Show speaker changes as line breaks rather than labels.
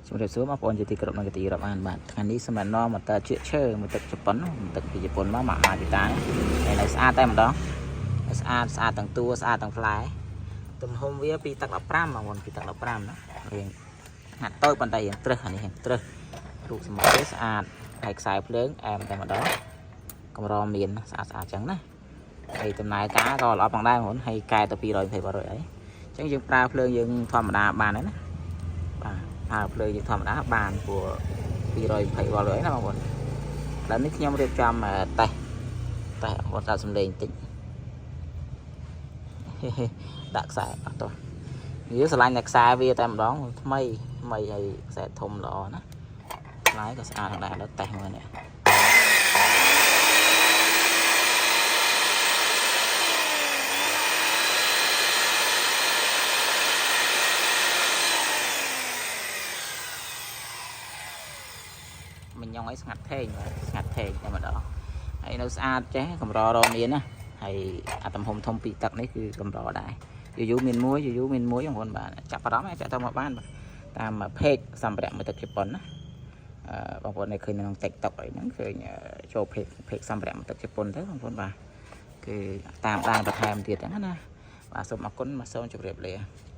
ជំរាបសួរបងប្អូនជាទីគោរពនិងជាទីរាប់អានបាទថ្ងៃនេះសម្រាប់នាំមកតើជៀកឈើមួយទឹកជប៉ុនមួយទឹកពីជប៉ុនមកមកមកពីតាហើយនៅស្អាតតែម្ដងស្អាតស្អាតទាំងតួស្អាតទាំងផ្លែទំហំវាពីទឹក15បងប្អូនពីទឹក15ណារៀងហាត់តូចប៉ុន្តែរៀងត្រឹសអានេះរៀងត្រឹសរូបសម្បត្តិវាស្អាតហើយខ្សែភ្លើងអែមតែម្ដងកម្រមានស្អាតស្អាតចឹងណាហើយដំណើរការក៏ល្អផងដែរបងប្អូនហើយកែទៅ220 100អីអញ្ចឹងយើងប្រើភ្លើងយើងធម្មតាបានហើយណាបាទ ប្រើភ្លើងយើងធម្មតាបានព្រោះ220វ៉ុលហើយណាបងប្អូនឥឡូវនេះខ្ញុំរៀបចំតេស្តតេស្តបងប្អូនដាក់សំឡេងបន្តិច ដាក់ខ្សែអត់ទោះវាស្រឡាញ់តែខ្សែវាតែម្ដងថ្មីថ្មីហើយខ្សែធំល្អណាខ្លាយក៏ស្អាតដែរឥឡូវតេស្តមើលនេះមិនញងអីស្ងាត់ថេងបាទស្ងាត់ថេងតែម្ដងហើយនៅស្អាតចេះកម្ររមានណាហើយអាទំហំធំពីរទឹកនេះគឺកម្រដែរយូរយូរមានមួយយូរយូរមានមួយបងប្អូនបាទចាប់អារម្មណ៍អាចទៅមកបានបាទតាម page សម្ភារៈមួយទឹកជប៉ុនណាអឺបងប្អូននៅឃើញនៅក្នុង TikTok អីហ្នឹងឃើញចូល page សម្ភារៈមួយទឹកជប៉ុនទៅបងប្អូនបាទគឺតាមដានបន្ថែមទៀតហ្នឹងណាបាទសូមអរគុណបាទសូមជម្រាបលា។